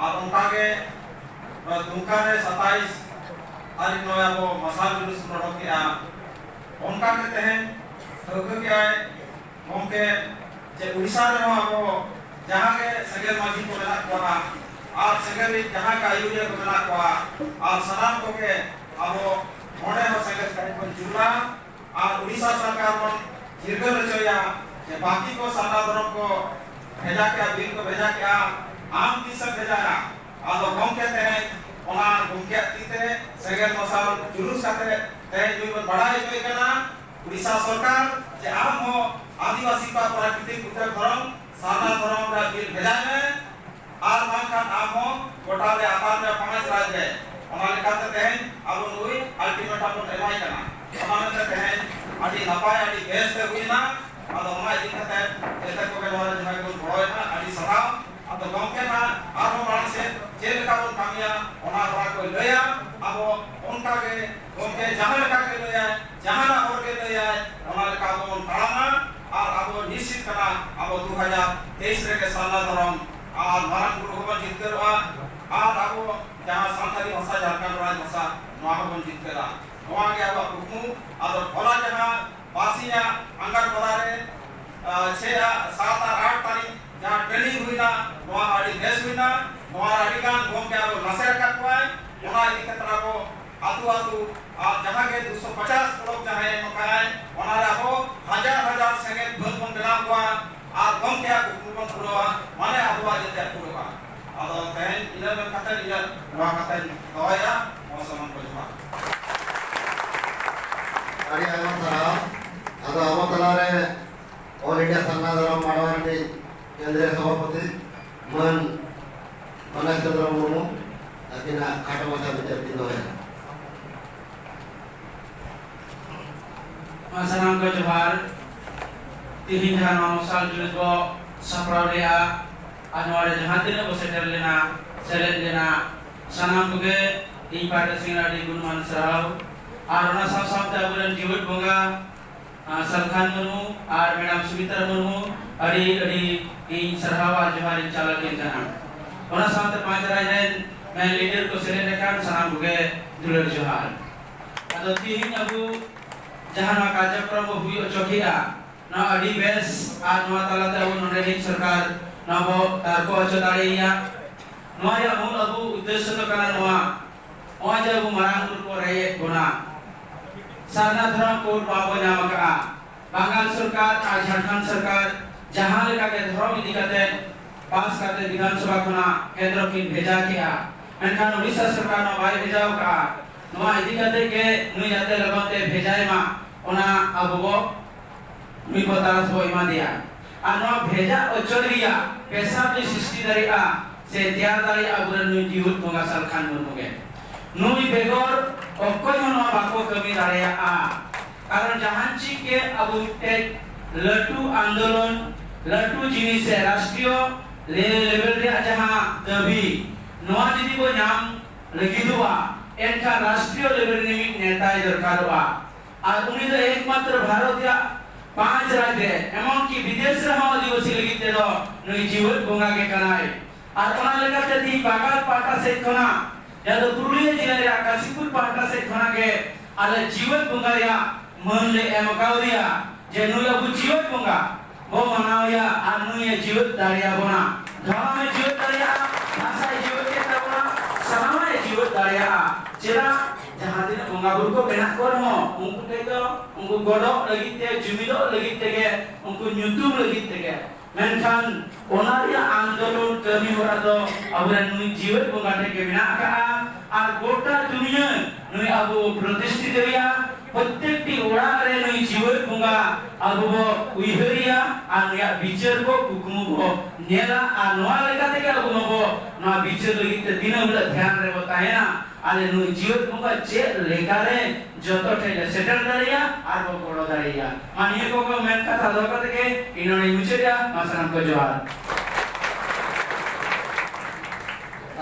ᱟᱨ ᱚᱱᱠᱟ ᱜᱮ ᱱᱚᱜᱼᱚᱭ ᱫᱩᱢᱠᱟ ᱨᱮ ᱥᱟᱛᱟᱭᱤᱥ ᱛᱟᱹᱨᱤᱠᱷ ᱱᱚᱜᱼᱚᱭ ᱟᱵᱚ ᱢᱟᱨᱥᱟᱞ ᱡᱩᱞᱩᱥ ᱵᱚᱱ ᱚᱰᱚᱠ ᱠᱮᱜᱼᱟ᱾ ᱚᱱᱠᱟ ᱜᱮ ᱛᱮᱦᱮᱧ ᱴᱷᱟᱹᱣᱠᱟᱹ ᱠᱮᱜᱼᱟᱭ ᱜᱚᱢᱠᱮ ᱡᱮ ᱩᱲᱤᱥᱥᱟ ᱨᱮᱦᱚᱸ ᱟᱵᱚ ᱡᱟᱦᱟᱸ ᱜᱮ ᱥᱮᱸᱜᱮᱞ ᱢᱟᱹᱡᱷᱤ ᱠᱚ ᱢᱮᱱᱟᱜ ᱠᱚᱣᱟ ᱟᱨ ᱥᱮᱸᱜᱮᱞ ᱨᱤᱱ ᱡᱟᱦᱟᱸ ᱜᱮ ᱟᱹᱭᱩᱨᱤᱭᱟᱹ ᱠᱚ ᱢᱮᱱᱟᱜ ᱠᱚᱣᱟ ᱟᱨ ᱥᱟᱱᱟᱢ ᱠᱚᱜᱮ ᱟᱵᱚ ᱱᱚᱰᱮ ᱦᱚᱸ ᱥᱮᱸᱜᱮᱞ ᱠᱟᱹᱦᱤ ᱵᱚᱱ ᱡᱩᱞᱟ᱾ ᱟᱨ ᱩᱲᱤᱥᱥᱟ ᱥᱚᱨᱠᱟᱨ ᱵᱚᱱ ᱪᱤᱨᱜᱟᱹᱞ ᱦᱚᱪᱚᱭᱟ ᱡᱮ ᱵᱟᱹᱠᱤ ᱠᱚ ᱥᱟᱨᱱᱟ ᱫᱷᱚᱨᱚᱢ ᱠᱚ ᱵᱷᱮᱡᱟ ᱠᱮᱜᱼᱟ, ᱵᱤᱞ ᱠᱚ ᱵᱷᱮᱡᱟ ᱠᱮᱜᱼᱟ, ᱟᱢ ᱛᱤᱥᱮᱢ ᱵᱷᱮᱡᱟᱭᱟ? ᱟᱫᱚ ᱜᱚᱢᱠᱮ ᱛᱮᱦᱮᱧ ᱚᱱᱟ ᱜᱚᱢᱠᱮᱭᱟᱜ ᱛᱤ ᱛᱮ ᱥᱮᱸᱜᱮᱞ ᱢᱟᱨᱥᱟᱞ ᱡᱩᱞᱩᱥ ᱠᱟᱛᱮ ᱛᱮᱦᱮᱧ ᱱᱩᱭ ᱵᱚᱱ ᱵᱟᱲᱟᱭ ᱦᱚᱪᱚᱭᱮ ᱠᱟᱱᱟ ᱩᱲᱤᱥᱥᱟ ᱥᱚᱨᱠᱟᱨ ᱡᱮ ᱟᱢ ᱦᱚᱸ ᱟᱹᱫᱤᱵᱟᱹᱥᱤ ᱠᱚᱣᱟᱜ ᱯᱨᱟᱠᱨᱤᱛᱤᱠ ᱯᱩᱡᱟᱹ ᱫᱷᱚᱨᱚᱢ ᱥᱟᱨᱱᱟ ᱫᱷᱚᱨᱚᱢ ᱨᱮ ᱵᱤᱞ ᱵᱷᱮᱡᱟᱭ ᱢᱮ᱾ ᱟᱨ ᱵᱟᱝᱠᱷᱟᱱ ᱟᱢ ᱦᱚᱸ ᱜᱚᱴᱟ ᱨᱮ ᱟᱛᱟᱨ ᱢᱮ ᱯᱟᱸᱪ ᱨᱟᱡᱽ ᱨᱮ᱾ ᱚᱱᱟ ᱞᱮᱠᱟᱛᱮ ᱛᱮᱦᱮᱧ ᱟᱵᱚ ᱱᱩᱭ ultimatum ᱵᱚᱱ ᱮᱢᱟᱭ ᱠᱟᱱᱟ᱾ ᱚᱱᱟ ᱢᱮᱱᱛᱮ ᱛᱮᱦᱮᱧ ᱟᱹᱰᱤ ᱱᱟᱯᱟᱭ, ᱟᱹᱰᱤ ᱵᱮᱥ ᱛᱮ ᱦᱩᱭᱱᱟ᱾ ᱟᱫᱚ ᱚᱱᱟ ᱤᱫᱤ ᱠᱟᱛᱮ ᱡᱚᱛᱚ ᱠᱚᱜᱮ ᱱᱚᱣᱟ ᱨᱮ ᱡᱟᱦᱟᱸᱭ ᱵᱚᱱ ᱜᱚᱲᱚᱭᱮᱫᱟ, ᱟᱹᱰᱤ ᱥᱟᱨᱦᱟᱣ᱾ ᱟᱫᱚ ᱜᱚᱢᱠᱮ ᱱᱟᱦᱟᱜ ᱟᱨᱦᱚᱸ ᱢᱟᱲᱟᱝ ᱥᱮᱫ ᱪᱮᱫ ᱞᱮᱠᱟ ᱵᱚᱱ ᱠᱟᱹᱢᱤᱭᱟ, ᱚᱱᱟ ᱦᱚᱨᱟ ᱠᱚᱭ ᱞᱟᱹᱭᱟ᱾ ᱟᱵᱚ ᱚᱱᱠᱟ ᱜᱮ ᱜᱚᱢᱠᱮ ᱡᱟᱦᱟᱸ ᱞᱮᱠᱟ ᱜᱮ ᱞᱟᱹᱭᱟᱭ, ᱡᱟᱦᱟᱱᱟᱜ ᱦᱚᱨ ᱜᱮ ᱞᱟᱹᱭᱟᱭ, ᱚᱱᱟ ᱞᱮᱠᱟ ᱟᱵᱚ ᱵᱚᱱ ᱛᱟᱲᱟᱢᱟ᱾ ᱟᱨ ᱟᱵᱚ ᱱᱤᱥᱪᱤᱛ ᱠᱟᱱᱟ, ᱟᱵᱚ ᱫᱩ ᱦᱟᱡᱟᱨ ᱛᱮᱭᱤᱥ ᱨᱮᱜᱮ ᱥᱟᱨᱱᱟ ᱫᱷᱚᱨᱚᱢ ᱟᱨ ᱢᱟᱨᱟᱝ ᱵᱩᱨᱩ ᱦᱚᱸᱵᱚᱱ ᱡᱤᱛᱠᱟᱹᱨᱚᱜᱼᱟ᱾ ᱟᱨ ᱟᱵᱚ ᱡᱟᱦᱟᱸ ᱥᱟᱱᱛᱟᱲᱤ ᱵᱷᱟᱥᱟ, ᱡᱷᱟᱲᱠᱷᱚᱸᱰ ᱨᱟᱡᱽ ᱵᱷᱟᱥᱟ, ᱱᱚᱣᱟ ᱦᱚᱸᱵᱚᱱ ᱡᱤᱛᱠᱟᱹᱨᱟ᱾ ᱱᱚᱣᱟ ᱜᱮ ᱟᱵᱚᱣᱟᱜ ᱠᱩᱠᱢᱩ᱾ ᱟᱫᱚ ᱦᱚᱞᱟ ᱡᱟᱦᱟᱸ ᱵᱟᱨᱥᱤᱧᱟᱜ ᱟᱸᱜᱟᱨ ᱯᱟᱲᱟ ᱨᱮ, ᱟ, ᱪᱷᱮ ᱟᱨ ᱥᱟᱛ ᱟᱨ ᱟᱴ ᱛᱟᱹᱨᱤᱠᱷ ᱡᱟᱦᱟᱸ training ᱦᱩᱭᱱᱟ, ᱱᱚᱣᱟ ᱟᱹᱰᱤ ᱵᱮᱥ ᱦᱩᱭᱱᱟ᱾ ᱱᱚᱣᱟ ᱨᱮ ᱟᱹᱰᱤ ᱜᱟᱱ ᱜᱚᱢᱠᱮ ᱟᱵᱚ ᱱᱟᱥᱮ ᱟᱠᱟᱫ ᱠᱚᱣᱟᱭ᱾ ᱚᱱᱟ ᱤᱫᱤ ᱠᱟᱛᱮ ᱟᱵᱚ ᱟᱹᱛᱩ ᱟᱹᱛᱩ ᱟᱨ ᱡᱟᱦᱟᱸ ᱜᱮ ᱫᱩᱥᱚ ᱯᱚᱪᱟᱥ ᱵᱞᱚᱠ ᱡᱟᱦᱟᱸᱭ ᱮᱢ ᱟᱠᱟᱫᱼᱟᱭ, ᱚᱱᱟ ᱨᱮ ᱟᱵᱚ ᱦᱟᱡᱟᱨ ᱦᱟᱡᱟᱨ ᱥᱮᱸᱜᱮᱞ ᱵᱷᱟᱹᱛ ᱵᱚᱱ ᱵᱮᱱᱟᱣ ᱠᱚᱣᱟ ᱟᱨ ᱜᱚᱢᱠᱮᱭᱟᱜ ᱠᱩᱠᱢᱩ ᱵᱚᱱ ᱯᱩᱨᱟᱹᱣᱟ, ᱢᱟᱱᱮ ᱟᱵᱚᱣᱟᱜ ᱡᱮᱛᱮᱭᱟᱜ ᱯᱩᱨᱟᱹᱜᱼᱟ᱾ ᱟᱫᱚ ᱛᱮᱦᱮᱧ ᱤᱱᱟᱹ ᱢᱮᱱ ᱠᱟᱛᱮ ᱤᱧᱟᱹᱜ ᱱᱚᱣᱟ ᱠᱟᱛᱷᱟᱧ ᱫᱚᱦᱚᱭᱟ᱾ ᱢᱚᱡᱽ ᱥᱟᱱᱟᱢ ᱠᱚ ᱡᱚᱦᱟᱨ᱾ ᱟᱹᱰᱤ ᱟᱭᱢᱟ ᱥᱟᱨᱦᱟᱣ᱾ ᱟᱫᱚ ᱟᱵᱚ ᱛᱟᱞᱟᱨᱮ All India ᱥᱟᱨᱱᱟ ᱫᱷᱚᱨᱚᱢ ᱢᱟᱰᱣᱟ ᱨᱤᱱᱤᱡ ᱠᱮᱱᱫᱨᱤᱭᱚ ᱥᱚᱵᱷᱟᱯᱚᱛᱤ ᱢᱟᱹᱱ ᱢᱟᱱᱚᱥ ᱪᱚᱸᱫᱽᱨᱚ ᱢᱩᱨᱢᱩ ᱛᱟᱹᱠᱤᱱᱟᱜ ᱠᱷᱟᱴᱚ ᱢᱟᱪᱷᱟ ᱵᱤᱪᱟᱹᱨ ᱠᱤᱱ ᱫᱚᱦᱚᱭᱟ᱾ ᱢᱟ ᱥᱟᱱᱟᱢ ᱠᱚ ᱡᱚᱦᱟᱨ᱾ ᱛᱤᱦᱤᱧ ᱡᱟᱦᱟᱸ ᱱᱚᱣᱟ ᱢᱚᱥᱟᱞ ᱡᱩᱞᱩᱥ ᱵᱚ ᱥᱟᱯᱲᱟᱣ ᱞᱮᱜᱼᱟ ᱟᱨ ᱱᱚᱣᱟ ᱨᱮ ᱡᱟᱦᱟᱸ ᱛᱤᱱᱟᱹᱜ ᱵᱚ ᱥᱮᱴᱮᱨ ᱞᱮᱱᱟ, ᱥᱮᱞᱮᱫ ᱞᱮᱱᱟ, ᱥᱟᱱᱟᱢ ᱠᱚᱜᱮ ᱤᱧ ᱯᱟᱦᱴᱟ ᱥᱮᱱ ᱟᱹᱰᱤ ᱜᱩᱱᱢᱟᱱ ᱥᱟᱨᱦᱟᱣ᱾ ᱟᱨ ᱚᱱᱟ ᱥᱟᱶ ᱥᱟᱶᱛᱮ ᱟᱵᱚᱨᱮᱱ ᱡᱤᱣᱮᱫ ᱵᱚᱸᱜᱟ ᱟᱨ ᱥᱟᱞᱠᱷᱟᱱ ᱢᱩᱨᱢᱩ ᱟᱨ ᱢᱮᱰᱟᱢ ᱥᱩᱢᱤᱛᱨᱟ ᱢᱩᱨᱢᱩ, ᱟᱹᱰᱤ ᱟᱹᱰᱤ ᱤᱧ ᱥᱟᱨᱦᱟᱣ ᱟᱨ ᱡᱚᱦᱟᱨ ᱤᱧ ᱪᱟᱞ ᱟᱹᱠᱤᱱ ᱠᱟᱱᱟ᱾ ᱚᱱᱟ ᱥᱟᱶᱛᱮ ᱯᱟᱸᱪ ᱨᱟᱡᱽ ᱨᱮᱱ ᱢᱮᱱ ᱞᱤᱰᱟᱨ ᱠᱚ ᱥᱮᱞᱮᱫ ᱟᱠᱟᱱ ᱥᱟᱱᱟᱢ ᱠᱚᱜᱮ ᱫᱩᱞᱟᱹᱲ ᱡᱚᱦᱟᱨ᱾ ᱟᱫᱚ ᱛᱤᱦᱤᱧ ᱟᱵᱚ ᱡᱟᱦᱟᱸ ᱱᱚᱣᱟ ᱠᱟᱨᱡᱚᱠᱨᱚᱢ ᱵᱚ ᱦᱩᱭ ᱚᱪᱚ ᱠᱮᱜᱼᱟ, ᱱᱚᱣᱟ ᱟᱹᱰᱤ ᱵᱮᱥ, ᱟᱨ ᱱᱚᱣᱟ ᱛᱟᱞᱟᱛᱮ ᱟᱵᱚ ᱱᱚᱰᱮᱱᱤᱡ ᱥᱚᱨᱠᱟᱨ ᱱᱚᱣᱟ ᱵᱚ ᱛᱟᱨᱠᱚ ᱚᱪᱚ ᱫᱟᱲᱮᱭᱟᱭᱟ᱾ ᱱᱚᱣᱟ ᱨᱮᱭᱟᱜ ᱢᱩᱞ ᱟᱵᱚ ᱩᱫᱽᱫᱮᱥᱥᱚ ᱫᱚ ᱠᱟᱱᱟ ᱱᱚᱣᱟ, ᱱᱚᱜᱼᱚᱭ ᱡᱮ ᱟᱵᱚ ᱢᱟᱨᱟᱝ ᱵᱩᱨᱩ ᱠᱚ ᱨᱮᱡ ᱮᱫ ᱵᱚᱱᱟ, ᱥᱟᱨᱱᱟ ᱫᱷᱚᱨᱚᱢ ᱠᱳᱰ ᱵᱟᱵᱚ ᱧᱟᱢ ᱟᱠᱟᱫᱼᱟ᱾ ᱵᱟᱝᱜᱟᱞ ᱥᱚᱨᱠᱟᱨ ᱟᱨ ᱡᱷᱟᱲᱠᱷᱚᱸᱰ ᱥᱚᱨᱠᱟᱨ ᱡᱟᱦᱟᱸ ᱞᱮᱠᱟ ᱜᱮ ᱫᱷᱚᱨᱚᱢ ᱤᱫᱤ ᱠᱟᱛᱮ ᱯᱟᱥ ᱠᱟᱛᱮ ᱵᱤᱫᱷᱟᱱ ᱥᱚᱵᱷᱟ ᱠᱷᱚᱱᱟᱜ ᱠᱮᱱᱫᱨᱚ ᱠᱤᱱ ᱵᱷᱮᱡᱟ ᱠᱮᱜᱼᱟ, ᱢᱮᱱᱠᱷᱟᱱ ᱳᱰᱤᱥᱟ ᱥᱚᱨᱠᱟᱨ ᱱᱚᱣᱟ ᱵᱟᱭ ᱵᱷᱮᱡᱟ ᱟᱠᱟᱫᱼᱟ᱾ ᱱᱚᱣᱟ ᱤᱫᱤ ᱠᱟᱛᱮ ᱜᱮ ᱱᱩᱭ ᱡᱟᱛᱮ ᱞᱚᱜᱚᱱ ᱛᱮ ᱵᱷᱮᱡᱟᱭ ᱢᱟ, ᱚᱱᱟ ᱟᱵᱚ ᱵᱚ ᱱᱩᱭ ᱠᱚ ᱛᱟᱨᱟᱥ ᱵᱚ ᱮᱢᱟ ᱫᱮᱭᱟ᱾ ᱟᱨ ᱱᱚᱣᱟ ᱵᱷᱮᱡᱟ ᱚᱪᱚ ᱨᱮᱭᱟᱜ ᱯᱮᱥᱟ ᱫᱚᱭ ᱥᱨᱤᱥᱴᱤ ᱫᱟᱲᱮᱭᱟᱜᱼᱟ ᱥᱮ ᱛᱮᱭᱟᱨ ᱫᱟᱲᱮᱭᱟᱜᱼᱟ ᱟᱵᱚᱨᱮᱱ ᱱᱩᱭ ᱡᱤᱣᱮᱫ ᱵᱚᱸᱜᱟ ᱥᱟᱞᱠᱷᱟᱱ ᱢᱩᱨᱢᱩ ᱜᱮ᱾ ᱱᱩᱭ ᱵᱮᱜᱚᱨ ᱚᱠᱚᱭ ᱦᱚᱸ ᱱᱚᱣᱟ ᱵᱟᱠᱚ ᱠᱟᱹᱢᱤ ᱫᱟᱲᱮᱭᱟᱜᱼᱟ᱾ ᱠᱟᱨᱚᱱ ᱡᱟᱦᱟᱸ ᱪᱮᱫ ᱜᱮ ᱟᱵᱚ ᱢᱤᱫᱴᱮᱡ ᱞᱟᱹᱴᱩ ᱟᱱᱫᱳᱞᱚᱱ, ᱞᱟᱹᱴᱩ ᱡᱤᱱᱤᱥ ᱥᱮ ᱨᱟᱥᱴᱨᱤᱭᱚ ᱞᱮ-, ᱞᱮᱵᱮᱞ ᱨᱮᱭᱟᱜ ᱡᱟᱦᱟᱸ ᱫᱟᱹᱵᱤ, ᱱᱚᱣᱟ ᱡᱩᱫᱤ ᱵᱚ ᱧᱟᱢ ᱞᱟᱹᱜᱤᱫᱚᱜᱼᱟ, ᱮᱱᱠᱷᱟᱱ ᱨᱟᱥᱴᱨᱤᱭᱚ ᱞᱮᱵᱮᱞ ᱨᱤᱱᱤᱡ ᱢᱤᱫ ᱱᱮᱛᱟᱭ ᱫᱚᱨᱠᱟᱨᱚᱜᱼᱟ᱾ ᱟᱨ ᱩᱱᱤ ᱫᱚ ᱮᱠᱢᱟᱛᱨᱚ ᱵᱷᱟᱨᱚᱛ ᱨᱮᱭᱟᱜ ᱯᱟᱸᱪ ᱨᱟᱡᱽ ᱨᱮ, ᱮᱢᱚᱱ ᱠᱤ ᱵᱤᱫᱮᱥ ᱨᱮᱦᱚᱸ ᱟᱹᱫᱤᱵᱟᱹᱥᱤ ᱞᱟᱹᱜᱤᱫ ᱛᱮᱫᱚ ᱱᱩᱭ ᱡᱤᱣᱮᱫ ᱵᱚᱸᱜᱟ ᱜᱮ ᱠᱟᱱᱟᱭ᱾ ᱟᱨ ᱚᱱᱟ ᱞᱮᱠᱟᱛᱮ ᱛᱮᱦᱮᱧ ᱵᱟᱝᱜᱟᱞ ᱯᱟᱦᱴᱟ ᱥᱮᱫ ᱠᱷᱚᱱᱟᱜ, ᱡᱟᱦᱟᱸ ᱫᱚ ᱯᱩᱨᱩᱞᱤᱭᱟᱹ ᱡᱮᱞᱟ ᱨᱮᱭᱟᱜ ᱠᱟᱥᱤᱯᱩᱨ ᱯᱟᱦᱴᱟ ᱥᱮᱫ ᱠᱷᱚᱱᱟᱜ ᱜᱮ ᱟᱞᱮ ᱡᱤᱣᱮᱫ ᱵᱚᱸᱜᱟ ᱨᱮᱭᱟᱜ ᱢᱟᱹᱱ ᱞᱮ ᱮᱢ ᱠᱟᱣᱫᱮᱭᱟ, ᱡᱮ ᱱᱩᱭ ᱟᱵᱚ ᱡᱤᱣᱮᱫ ᱵᱚᱸᱜᱟ ᱵᱚ ᱢᱟᱱᱟᱣᱮᱭᱟ ᱟᱨ ᱱᱩᱭᱮ ᱡᱤᱣᱮᱫ ᱫᱟᱲᱮᱭᱟᱵᱚᱱᱟ, ᱫᱷᱚᱨᱚᱢᱮ ᱡᱤᱣᱮᱫ ᱫᱟᱲᱮᱭᱟᱜᱼᱟ, ᱵᱷᱟᱥᱟᱭ ᱡᱤᱣᱮᱫ ᱠᱮᱫ ᱛᱟᱵᱚᱱᱟ, ᱥᱟᱱᱟᱢᱟᱜ ᱮ ᱡᱤᱣᱮᱫ ᱫᱟᱲᱮᱭᱟᱜᱼᱟ᱾ ᱪᱮᱫᱟᱜ? ᱡᱟᱦᱟᱸ ᱛᱤᱱᱟᱹᱜ ᱵᱚᱸᱜᱟ ᱵᱩᱨᱩ ᱠᱚ ᱢᱮᱱᱟᱜ ᱠᱚ ᱨᱮᱦᱚᱸ, ᱩᱱᱠᱩ ᱴᱷᱮᱱ ᱫᱚ ᱩᱱᱠᱩ ᱜᱚᱰᱚᱜ ᱞᱟᱹᱜᱤᱫ ᱛᱮ, ᱡᱩᱢᱤᱫᱚᱜ ᱞᱟᱹᱜᱤᱫ ᱛᱮᱜᱮ, ᱩᱱᱠᱩ ᱧᱩᱛᱩᱢ ᱞᱟᱹᱜᱤᱫ ᱛᱮᱜᱮ᱾ ᱢᱮᱱᱠᱷᱟᱱ ᱚᱱᱟ ᱨᱮᱭᱟᱜ ᱟᱱᱫᱳᱞᱚᱱ ᱠᱟᱹᱢᱤ ᱦᱚᱨᱟ ᱫᱚ ᱟᱵᱚᱨᱮᱱ ᱱᱩᱭ ᱡᱤᱣᱮᱫ ᱵᱚᱸᱜᱟ ᱴᱷᱮᱱ ᱜᱮ ᱢᱮᱱᱟᱜ ᱟᱠᱟᱫᱼᱟ᱾ ᱟᱨ ᱜᱚᱴᱟ ᱫᱩᱱᱤᱭᱟᱹ ᱱᱩᱭ ᱟᱵᱚ ᱯᱨᱚᱛᱤᱥᱴᱷᱤᱛ ᱨᱮᱭᱟᱜ ᱯᱨᱚᱛᱮᱠᱴᱤ ᱚᱲᱟᱜ ᱨᱮ ᱱᱩᱭ ᱡᱤᱣᱮᱫ ᱵᱚᱸᱜᱟ ᱟᱵᱚ ᱵᱚ ᱩᱭᱦᱟᱹᱨᱮᱭᱟ ᱟᱨ ᱱᱩᱭᱟᱜ ᱵᱤᱪᱟᱹᱨ ᱵᱚ ᱠᱩᱠᱢᱩ ᱵᱚ ᱧᱮᱞᱟ ᱟᱨ ᱱᱚᱣᱟ ᱞᱮᱠᱟ ᱛᱮᱜᱮ ᱟᱵᱚ ᱢᱟᱵᱚ ᱱᱚᱣᱟ ᱵᱤᱪᱟᱹᱨ ᱞᱟᱹᱜᱤᱫ ᱛᱮ ᱫᱤᱱᱟᱹᱢ ᱦᱤᱞᱳᱜ ᱫᱷᱮᱭᱟᱱ ᱨᱮᱵᱚ ᱛᱟᱦᱮᱱᱟ᱾ ᱟᱞᱮ ᱱᱩᱭ ᱡᱤᱣᱮᱫ ᱵᱚᱸᱜᱟ ᱪᱮᱫ ᱞᱮᱠᱟᱨᱮ ᱡᱚᱛᱚ ᱴᱷᱮᱱ ᱞᱮ ᱥᱮᱴᱮᱨ ᱫᱟᱲᱮᱭᱟᱜᱼᱟ ᱟᱨ ᱵᱚ ᱜᱚᱲᱚ ᱫᱟᱲᱮᱭᱟᱜᱼᱟ᱾ ᱢᱟ ᱱᱤᱭᱟᱹ ᱠᱚᱜᱮ ᱢᱮᱱ ᱠᱟᱛᱷᱟ ᱫᱚᱦᱚ ᱠᱟᱛᱮ ᱜᱮ ᱤᱧ ᱱᱚᱰᱮᱧ ᱢᱩᱪᱟᱹᱫᱟ᱾ ᱢᱟ ᱥᱟᱱᱟᱢ ᱠᱚ ᱡᱚᱦᱟᱨ᱾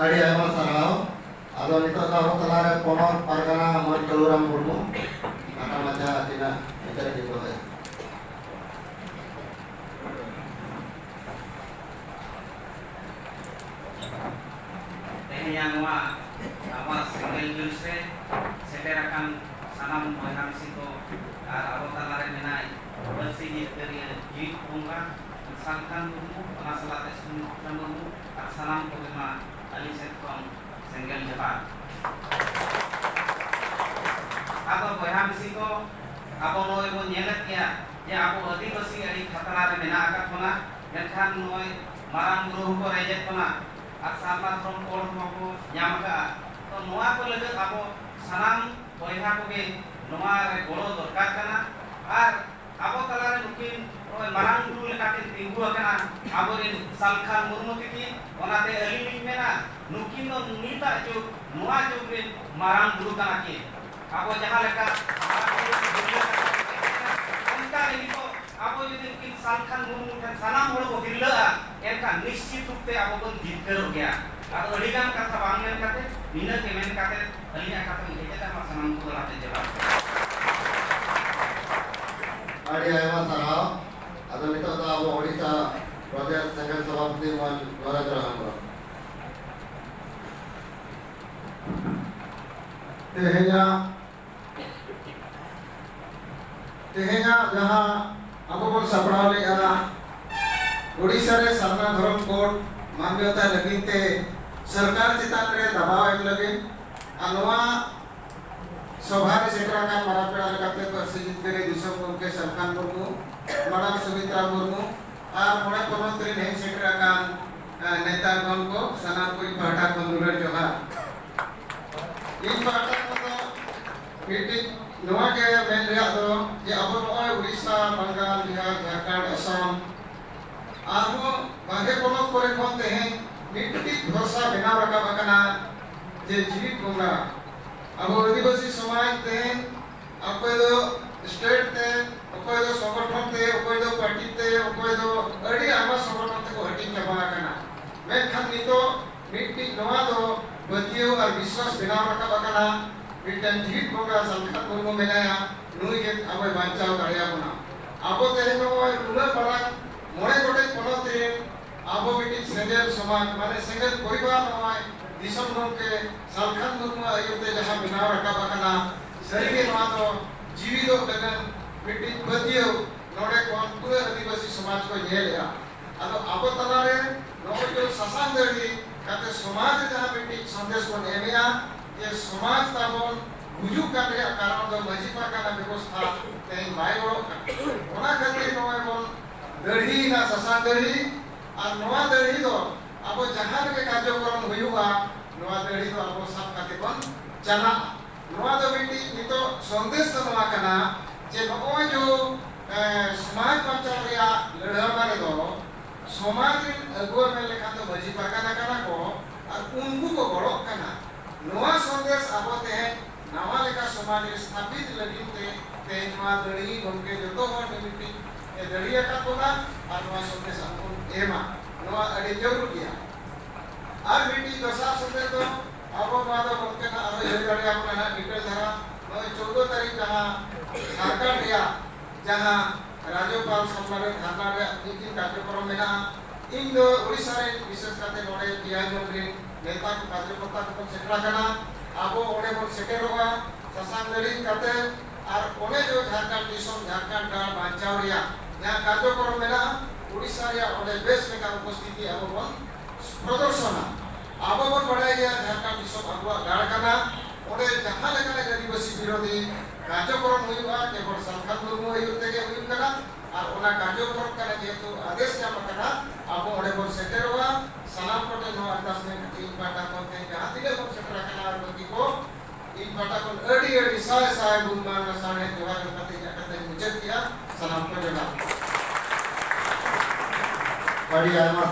ᱟᱹᱰᱤ ᱟᱭᱢᱟ ᱥᱟᱨᱦᱟᱣ᱾ ᱟᱫᱚ ᱱᱤᱛᱚᱜ ᱫᱚ ᱟᱵᱚ ᱛᱟᱞᱟᱨᱮ ᱯᱚᱱᱚᱛ ᱯᱟᱨᱜᱟᱱᱟ ᱢᱟᱹᱱ ᱠᱟᱹᱞᱩᱨᱟᱢ ᱢᱩᱨᱢᱩ ᱠᱟᱴᱟ ᱢᱟᱪᱷᱟ ᱟᱹᱠᱤᱱᱟᱜ ᱢᱚᱪᱟ ᱨᱮ ᱫᱚᱦᱚᱭᱟ᱾ ᱛᱮᱦᱮᱧᱟᱜ ᱱᱚᱣᱟ ᱟᱵᱚᱣᱟᱜ ᱥᱮᱸᱜᱮᱞ ᱡᱩᱞ ᱥᱮ ᱥᱮᱴᱮᱨ ᱟᱠᱟᱱ ᱥᱟᱱᱟᱢ ᱵᱚᱭᱦᱟ ᱢᱤᱥᱤ ᱠᱚ ᱟᱨ ᱟᱵᱚ ᱛᱟᱞᱟᱨᱮ ᱢᱮᱱᱟᱭ ᱯᱟᱹᱨᱥᱤ ᱡᱤᱛᱠᱟᱹᱨᱤᱭᱟᱹ ᱡᱤᱣᱤᱫ ᱵᱚᱸᱜᱟ ᱥᱟᱞᱠᱷᱟᱱ ᱢᱩᱨᱢᱩ, ᱚᱱᱟ ᱥᱟᱞᱟᱜ ᱛᱮ ᱥᱩᱢᱤᱛᱨᱟ ᱢᱩᱨᱢᱩ ᱟᱨ ᱥᱟᱱᱟᱢ ᱠᱚᱜᱮ ᱢᱟ ᱟᱹᱞᱤᱧ ᱥᱮᱫ ᱠᱷᱚᱱ ᱥᱮᱸᱜᱮᱞ ᱡᱚᱦᱟᱨ᱾ ᱟᱫᱚ ᱵᱚᱭᱦᱟ ᱢᱤᱥᱤ ᱠᱚ, ᱟᱵᱚ ᱱᱚᱜᱼᱚᱭ ᱵᱚᱱ ᱧᱮᱞᱮᱫ ᱜᱮᱭᱟ ᱡᱮ ᱟᱵᱚ ᱟᱹᱫᱤᱵᱟᱹᱥᱤ ᱟᱹᱰᱤ ᱠᱷᱟᱛᱨᱟ ᱨᱮ ᱢᱮᱱᱟᱜ ᱟᱠᱟᱫ ᱵᱚᱱᱟ, ᱢᱮᱱᱠᱷᱟᱱ ᱱᱚᱜᱼᱚᱭ ᱢᱟᱨᱟᱝ ᱵᱩᱨᱩ ᱦᱚᱸᱠᱚ ᱨᱮᱡᱮᱫ ᱵᱚᱱᱟ ᱟᱨ ᱥᱟᱨᱱᱟ ᱫᱷᱚᱨᱚᱢ ᱠᱳᱰ ᱦᱚᱸᱠᱚ ᱧᱟᱢ ᱟᱠᱟᱫᱼᱟ᱾ ᱛᱚ ᱱᱚᱣᱟ ᱠᱚ ᱞᱟᱹᱜᱤᱫ ᱟᱵᱚ ᱥᱟᱱᱟᱢ ᱵᱚᱭᱦᱟ ᱠᱚᱜᱮ ᱱᱚᱣᱟ ᱨᱮ ᱜᱚᱲᱚ ᱫᱚᱨᱠᱟᱨ ᱠᱟᱱᱟ᱾ ᱟᱨ ᱟᱵᱚ ᱛᱟᱞᱟᱨᱮ ᱱᱩᱠᱤᱱ ᱱᱚᱜᱼᱚᱭ ᱢᱟᱨᱟᱝ ᱵᱩᱨᱩ ᱞᱮᱠᱟᱠᱤᱱ ᱛᱤᱸᱜᱩ ᱟᱠᱟᱱᱟ ᱟᱵᱚᱨᱮᱱ ᱥᱟᱞᱠᱷᱟᱱ ᱢᱩᱨᱢᱩ ᱛᱤᱠᱤᱱ᱾ ᱚᱱᱟᱛᱮ ᱟᱹᱞᱤᱧ ᱞᱤᱧ ᱢᱮᱱᱟ, ᱱᱩᱠᱤᱱ ᱫᱚ ᱱᱤᱛᱟᱜ ᱡᱩᱜᱽ, ᱱᱚᱣᱟ ᱡᱩᱜᱽ ᱨᱮᱱ ᱢᱟᱨᱟᱝ ᱵᱩᱨᱩ ᱠᱟᱱᱟ ᱠᱤᱱ᱾ ᱟᱵᱚ ᱡᱟᱦᱟᱸ ᱞᱮᱠᱟ ᱢᱟᱨᱟᱝ ᱵᱩᱨᱩ ᱠᱚ ᱦᱤᱨᱞᱟᱹ ᱠᱟᱛᱮ ᱠᱚ ᱦᱮᱡ ᱮᱱᱟ, ᱚᱱᱠᱟ ᱜᱮ ᱱᱤᱛᱚᱜ ᱟᱵᱚ ᱡᱩᱫᱤ ᱱᱩᱠᱤᱱ ᱥᱟᱞᱠᱷᱟᱱ ᱢᱩᱨᱢᱩ ᱴᱷᱮᱱ ᱥᱟᱱᱟᱢ ᱦᱚᱲ ᱵᱚ ᱦᱤᱨᱞᱟᱹᱜᱼᱟ, ᱮᱱᱠᱷᱟᱱ ᱱᱤᱥᱪᱤᱛ ᱨᱩᱯ ᱛᱮ ᱟᱵᱚ ᱵᱚᱱ ᱡᱤᱛᱠᱟᱹᱨᱚᱜ ᱜᱮᱭᱟ᱾ ᱟᱫᱚ ᱟᱹᱰᱤ ᱜᱟᱱ ᱠᱟᱛᱷᱟ ᱵᱟᱝ ᱢᱮᱱ ᱠᱟᱛᱮ, ᱱᱤᱱᱟᱹᱜ ᱜᱮ ᱢᱮᱱ ᱠᱟᱛᱮ ᱟᱹᱞᱤᱧᱟᱜ ᱠᱟᱛᱷᱟ ᱞᱤᱧ ᱠᱮᱪᱮᱫᱟ᱾ ᱢᱟ ᱥᱟᱱᱟᱢ ᱠᱚ ᱞᱟᱦᱟᱛᱮ ᱡᱚᱦᱟᱨ᱾ ᱟᱹᱰᱤ ᱟᱭᱢᱟ ᱥᱟᱨᱦᱟᱣ᱾ ᱟᱫᱚ ᱱᱤᱛᱚᱜ ᱫᱚ ᱟᱵᱚ ᱳᱰᱤᱥᱟ ᱯᱨᱚᱫᱮᱥ ᱥᱮᱸᱜᱮᱞ ᱥᱚᱵᱷᱟᱯᱚᱛᱤ ᱢᱟᱹᱱ ᱱᱚᱨᱮᱱᱫᱨᱚ ᱦᱮᱢᱵᱨᱚᱢ᱾ ᱛᱮᱦᱮᱧᱟᱜ, ᱛᱮᱦᱮᱧᱟᱜ ᱡᱟᱦᱟᱸ ᱟᱵᱚ ᱵᱚᱱ ᱥᱟᱯᱲᱟᱣ ᱞᱮᱫᱼᱟ, ᱳᱰᱤᱥᱟ ᱨᱮ ᱥᱟᱨᱱᱟ ᱫᱷᱚᱨᱚᱢ ᱠᱳᱰ ᱢᱟᱱᱭᱚᱛᱟ ᱞᱟᱹᱜᱤᱫ ᱛᱮ ᱥᱚᱨᱠᱟᱨ ᱪᱮᱛᱟᱱ ᱨᱮ ᱫᱟᱵᱟᱣ ᱮᱢ ᱞᱟᱹᱜᱤᱫ, ᱟᱨ ᱱᱚᱣᱟ ᱥᱚᱵᱷᱟ ᱨᱮ ᱥᱮᱴᱮᱨ ᱟᱠᱟᱱ ᱢᱟᱨᱟᱝ ᱯᱮᱲᱟ ᱞᱮᱠᱟᱛᱮ ᱯᱟᱹᱨᱥᱤ ᱡᱤᱛᱠᱟᱹᱨᱤᱭᱟᱹ ᱫᱤᱥᱚᱢ ᱜᱚᱢᱠᱮ ᱥᱟᱞᱠᱷᱟᱱ ᱢᱩᱨᱢᱩ, ᱢᱟᱰᱟᱢ ᱥᱩᱢᱤᱛᱨᱟ ᱢᱩᱨᱢᱩ ᱟᱨ ᱢᱚᱬᱮ ᱯᱚᱱᱚᱛ ᱨᱮᱱ ᱦᱮᱡ ᱥᱮᱴᱮᱨ ᱟᱠᱟᱱ, ᱮ, ᱱᱮᱛᱟ ᱜᱚᱱ ᱠᱚ, ᱥᱟᱱᱟᱢ ᱠᱚ ᱤᱧ ᱯᱟᱦᱴᱟ ᱠᱷᱚᱱ ᱫᱩᱞᱟᱹᱲ ᱡᱚᱦᱟᱨ᱾ ᱤᱧ ᱯᱟᱦᱴᱟ ᱠᱷᱚᱱ ᱫᱚ ᱢᱤᱫᱴᱤᱡ ᱱᱚᱣᱟ ᱜᱮ ᱢᱮᱱ ᱨᱮᱭᱟᱜ ᱫᱚ ᱡᱮ ᱟᱵᱚ ᱱᱚᱜᱼᱚᱭ ᱩᱲᱤᱥᱥᱟ, ᱵᱟᱝᱜᱟᱞ, ᱵᱤᱦᱟᱨ, ᱡᱷᱟᱲᱠᱷᱚᱸᱰ, ᱟᱥᱟᱢ ᱟᱨᱦᱚᱸ ᱵᱟᱨᱦᱮ ᱯᱚᱱᱚᱛ ᱠᱚᱨᱮ ᱠᱷᱚᱱ ᱛᱮᱦᱮᱧ ᱢᱤᱫᱴᱤᱡ ᱵᱷᱚᱨᱥᱟ ᱵᱮᱱᱟᱣ ᱨᱟᱠᱟᱵ ᱟᱠᱟᱱᱟ ᱡᱮ ᱡᱤᱣᱤᱫ ᱵᱚᱸᱜᱟ ᱟᱵᱚ ᱟᱹᱫᱤᱵᱟᱹᱥᱤ ᱥᱚᱢᱟᱡᱽ ᱛᱮᱦᱮᱧ ᱚᱠᱚᱭ ᱫᱚ ᱥᱴᱮᱴ ᱛᱮ, ᱚᱠᱚᱭ ᱫᱚ ᱥᱚᱝᱜᱚᱴᱷᱚᱱ ᱛᱮ, ᱚᱠᱚᱭ ᱫᱚ ᱯᱟᱨᱴᱤ ᱛᱮ, ᱚᱠᱚᱭ ᱫᱚ ᱟᱹᱰᱤ ᱟᱭᱢᱟ ᱥᱚᱝᱜᱚᱴᱷᱚᱱ ᱛᱮᱠᱚ ᱦᱟᱹᱴᱤᱧ ᱪᱟᱵᱟ ᱟᱠᱟᱱᱟ᱾ ᱢᱮᱱᱠᱷᱟᱱ ᱱᱤᱛᱚᱜ ᱢᱤᱫᱴᱤᱡ ᱱᱚᱣᱟ ᱫᱚ ᱯᱟᱹᱛᱭᱟᱹᱣ ᱟᱨ ᱵᱤᱥᱣᱟᱥ ᱵᱮᱱᱟᱣ ᱨᱟᱠᱟᱵ ᱟᱠᱟᱱᱟ, ᱢᱤᱫᱴᱟᱝ ᱡᱤᱣᱤᱫ ᱵᱚᱸᱜᱟ ᱥᱟᱞᱠᱷᱟᱱ ᱢᱩᱨᱢᱩ ᱢᱮᱱᱟᱭᱟ, ᱱᱩᱭ ᱜᱮ ᱟᱵᱚᱭ ᱵᱟᱧᱪᱟᱣ ᱫᱟᱲᱮᱭᱟᱵᱚᱱᱟ᱾ ᱟᱵᱚ ᱛᱮᱦᱮᱧ ᱱᱚᱜᱼᱚᱭ ᱩᱱᱟᱹᱜ ᱢᱟᱨᱟᱝ ᱢᱚᱬᱮ ᱜᱚᱴᱮᱡ ᱯᱚᱱᱚᱛ ᱨᱮᱱ ᱟᱵᱚ ᱢᱤᱫᱴᱤᱡ ᱥᱮᱸᱜᱮᱞ ᱥᱚᱢᱟᱡᱽ, ᱢᱟᱱᱮ ᱥᱮᱸᱜᱮᱞ ᱯᱚᱨᱤᱵᱟᱨ ᱱᱚᱜᱼᱚᱭ ᱫᱤᱥᱚᱢ ᱜᱚᱢᱠᱮ ᱥᱟᱞᱠᱷᱟᱱ ᱢᱩᱨᱢᱩ ᱟᱹᱭᱩᱨ ᱛᱮ ᱡᱟᱦᱟᱸ ᱵᱮᱱᱟᱣ ᱨᱟᱠᱟᱵ ᱟᱠᱟᱱᱟ, ᱥᱟᱹᱨᱤᱜᱮ ᱱᱚᱣᱟ ᱫᱚ ᱡᱤᱣᱤᱫᱚᱜ ᱞᱟᱹᱜᱤᱫ ᱢᱤᱫᱴᱤᱡ ᱯᱟᱹᱛᱭᱟᱹᱣ ᱱᱚᱰᱮ ᱠᱷᱚᱱ ᱯᱩᱨᱟᱹ ᱟᱹᱫᱤᱵᱟᱹᱥᱤ ᱥᱚᱢᱟᱡᱽ ᱠᱚ ᱧᱮᱞᱮᱜᱼᱟ᱾ ᱟᱫᱚ ᱟᱵᱚ ᱛᱟᱞᱟᱨᱮ ᱱᱚᱜᱼᱚᱭ ᱡᱮ ᱥᱟᱥᱟᱝ ᱫᱟᱹᱲᱦᱤ ᱠᱟᱛᱮ ᱥᱚᱢᱟᱡᱽ ᱨᱮ ᱡᱟᱦᱟᱸ ᱢᱤᱫᱴᱤᱡ ᱥᱚᱱᱫᱮᱥ ᱵᱚᱱ ᱮᱢᱮᱜᱼᱟ ᱡᱮ ᱥᱚᱢᱟᱡᱽ ᱛᱟᱵᱚᱱ ᱜᱩᱡᱩᱜ ᱠᱟᱱ ᱨᱮᱭᱟᱜ ᱠᱟᱨᱚᱱ ᱫᱚ ᱢᱟᱹᱡᱷᱤ ᱯᱟᱨᱜᱟᱱᱟ ᱵᱮᱵᱚᱥᱛᱷᱟ ᱛᱮᱦᱮᱧ ᱵᱟᱭ ᱜᱚᱲᱚᱜ ᱠᱟᱱᱟ᱾ ᱚᱱᱟ ᱠᱷᱟᱹᱛᱤᱨ ᱱᱚᱜᱼᱚᱭ ᱵᱚᱱ ᱫᱟᱹᱲᱦᱤᱭᱮᱱᱟ ᱥᱟᱥᱟᱝ ᱫᱟᱹᱲᱦᱤ᱾ ᱟᱨ ᱱᱚᱣᱟ ᱫᱟᱹᱲᱦᱤ ᱫᱚ ᱟᱵᱚ ᱡᱟᱦᱟᱸ ᱨᱮᱜᱮ ᱠᱟᱨᱡᱚᱠᱨᱚᱢ ᱦᱩᱭᱩᱜᱼᱟ, ᱱᱚᱣᱟ ᱫᱟᱹᱲᱦᱤ ᱫᱚ ᱟᱵᱚ ᱥᱟᱵ ᱠᱟᱛᱮ ᱵᱚᱱ ᱪᱟᱞᱟᱜᱼᱟ᱾ ᱱᱚᱣᱟ ᱫᱚ ᱢᱤᱫᱴᱤᱡ ᱱᱤᱛᱚᱜ ᱥᱚᱱᱫᱮᱥ ᱫᱚ ᱱᱚᱣᱟ ᱠᱟᱱᱟ ᱡᱮ ᱱᱚᱜᱼᱚᱭ ᱡᱮ, ᱮ, ᱥᱚᱢᱟᱡᱽ ᱵᱟᱧᱪᱟᱣ ᱨᱮᱭᱟᱜ ᱞᱟᱹᱲᱦᱟᱹᱭ ᱨᱮᱫᱚ ᱥᱚᱢᱟᱡᱽ ᱨᱮᱱ ᱟᱹᱜᱩᱣᱟᱹ ᱢᱮᱱ ᱞᱮᱠᱷᱟᱱ ᱫᱚ ᱢᱟᱹᱡᱷᱤ ᱯᱟᱨᱜᱟᱱᱟ ᱠᱟᱱᱟ ᱠᱚ ᱟᱨ ᱩᱱᱠᱩ ᱠᱚ ᱜᱚᱲᱚᱜ ᱠᱟᱱᱟ᱾ ᱱᱚᱣᱟ ᱥᱚᱱᱫᱮᱥ ᱟᱵᱚ ᱛᱮᱦᱮᱧ ᱱᱟᱣᱟ ᱞᱮᱠᱟ ᱥᱚᱢᱟᱡᱽ ᱨᱮ ᱥᱛᱷᱟᱯᱤᱛ ᱞᱟᱹᱜᱤᱫ ᱛᱮ ᱛᱮᱦᱮᱧ ᱱᱚᱣᱟ ᱫᱟᱹᱲᱦᱤ ᱜᱚᱢᱠᱮ ᱡᱚᱛᱚ ᱦᱚᱲ ᱢᱤᱢᱤᱫᱴᱤᱡ ᱮ ᱫᱟᱹᱲᱦᱤ ᱟᱠᱟᱫ ᱵᱚᱱᱟ ᱟᱨ ᱱᱚᱣᱟ ᱥᱚᱱᱫᱮᱥ ᱟᱵᱚ ᱵᱚᱱ ᱮᱢᱟ᱾ ᱱᱚᱣᱟ ᱟᱹᱰᱤ ᱡᱟᱹᱨᱩᱲ ᱜᱮᱭᱟ᱾ ᱟᱨ ᱢᱤᱫᱴᱤᱡ ᱫᱚᱥᱟᱨ ᱥᱚᱱᱫᱮᱥ ᱫᱚ ᱟᱵᱚ ᱱᱚᱣᱟ ᱫᱚ ᱜᱚᱢᱠᱮ ᱱᱟᱜ ᱟᱨᱦᱚᱸ ᱞᱟᱹᱭ ᱫᱟᱲᱮᱭᱟᱵᱚᱱᱟ ᱱᱟᱜ ᱰᱤᱴᱮᱞ ᱫᱷᱟᱨᱟ᱾ ᱱᱚᱜᱼᱚᱭ ᱪᱳᱫᱽᱫᱳ ᱛᱟᱹᱨᱤᱠᱷ ᱡᱟᱦᱟᱸ ᱡᱷᱟᱲᱠᱷᱚᱸᱰ ᱨᱮᱭᱟᱜ ᱡᱟᱦᱟᱸ ᱨᱟᱡᱽᱡᱚᱯᱟᱞ ᱥᱟᱢᱱᱟ ᱨᱮ ᱫᱷᱟᱨᱱᱟ ᱨᱮᱭᱟᱜ ᱢᱤᱫ ᱫᱤᱱ ᱠᱟᱨᱡᱚᱠᱨᱚᱢ ᱢᱮᱱᱟᱜᱼᱟ᱾ ᱤᱧ ᱫᱚ ᱳᱰᱤᱥᱟ ᱨᱮᱱ, ᱵᱤᱥᱮᱥ ᱠᱟᱛᱮ ᱱᱚᱰᱮ ᱵᱤᱦᱟᱨ ᱡᱚᱝ ᱨᱮᱱ ᱱᱮᱛᱟ ᱠᱚ, ᱠᱟᱨᱡᱚᱠᱚᱨᱛᱟ ᱠᱚᱵᱚᱱ ᱥᱮᱴᱮᱨ ᱟᱠᱟᱱᱟ᱾ ᱟᱵᱚ ᱚᱸᱰᱮ ᱵᱚᱱ ᱥᱮᱴᱮᱨᱚᱜᱼᱟ ᱥᱟᱥᱟᱝ ᱫᱟᱹᱲᱦᱤ ᱠᱟᱛᱮ, ᱟᱨ ᱚᱸᱰᱮ ᱫᱚ ᱡᱷᱟᱲᱠᱷᱚᱸᱰ ᱫᱤᱥᱚᱢ, ᱡᱷᱟᱲᱠᱷᱚᱸᱰ ᱜᱟᱲ ᱵᱟᱧᱪᱟᱣ ᱨᱮᱭᱟᱜ ᱡᱟᱦᱟᱸ ᱠᱟᱨᱡᱚᱠᱨᱚᱢ ᱢᱮᱱᱟᱜᱼᱟ, ᱳᱰᱤᱥᱟ ᱨᱮᱭᱟᱜ ᱚᱸᱰᱮ ᱵᱮᱥ ᱞᱮᱠᱟ ᱩᱯᱚᱥᱛᱷᱤᱛᱤ ᱟᱵᱚ ᱵᱚᱱ ᱯᱨᱚᱫᱚᱨᱥᱚᱱᱟ᱾ ᱟᱵᱚ ᱵᱚᱱ ᱵᱟᱲᱟᱭ ᱜᱮᱭᱟ ᱡᱷᱟᱲᱠᱷᱚᱸᱰ ᱫᱤᱥᱚᱢ ᱟᱵᱚᱣᱟᱜ ᱜᱟᱲ ᱠᱟᱱᱟ, ᱚᱸᱰᱮ ᱡᱟᱦᱟᱸ ᱞᱮᱠᱟᱱᱟᱜ ᱟᱹᱫᱤᱵᱟᱹᱥᱤ ᱵᱤᱨᱳᱫᱷᱤ ᱠᱟᱨᱡᱚᱠᱨᱚᱢ ᱦᱩᱭᱩᱜᱼᱟ, ᱠᱮᱵᱚᱞ ᱥᱟᱞᱠᱷᱟᱱ ᱢᱩᱨᱢᱩ ᱟᱹᱭᱩᱨ ᱛᱮᱜᱮ ᱦᱩᱭᱩᱜ ᱠᱟᱱᱟ᱾ ᱟᱨ ᱚᱱᱟ ᱠᱟᱨᱡᱚᱠᱨᱚᱢ ᱠᱟᱱᱟ, ᱡᱮᱦᱮᱛᱩ ᱟᱫᱮᱥ ᱧᱟᱢ ᱟᱠᱟᱱᱟ, ᱟᱵᱚ ᱚᱸᱰᱮ ᱵᱚᱱ ᱥᱮᱴᱮᱨᱚᱜᱼᱟ᱾ ᱥᱟᱱᱟᱢ ᱠᱚᱴᱷᱮᱱ ᱱᱚᱣᱟ ᱟᱨᱫᱟᱥ ᱢᱮᱱᱟᱜᱼᱟ, ᱤᱧ ᱯᱟᱦᱴᱟ ᱠᱷᱚᱱ ᱛᱮᱦᱮᱧ ᱡᱟᱦᱟᱸ ᱛᱤᱱᱟᱹᱜ ᱵᱚᱱ ᱥᱮᱴᱮᱨ ᱟᱠᱟᱱᱟ ᱟᱨ ᱵᱟᱹᱠᱤ ᱠᱚ ᱤᱧ ᱯᱟᱦᱴᱟ ᱠᱷᱚᱱ ᱟᱹᱰᱤ ᱟᱹᱰᱤ ᱥᱟᱭ ᱥᱟᱭ ᱜᱩᱱ ᱢᱟᱱ ᱥᱟᱨᱦᱟᱣ ᱡᱚᱦᱟᱨ ᱠᱟᱛᱮ ᱤᱧᱟᱹᱜ ᱠᱟᱛᱷᱟᱧ ᱢᱩᱪᱟᱹᱫ ᱠᱮᱫᱼᱟ᱾ ᱥᱟᱱᱟᱢ ᱠᱚ ᱡᱚᱦᱟᱨ᱾ ᱟᱹᱰᱤ ᱟᱭᱢᱟ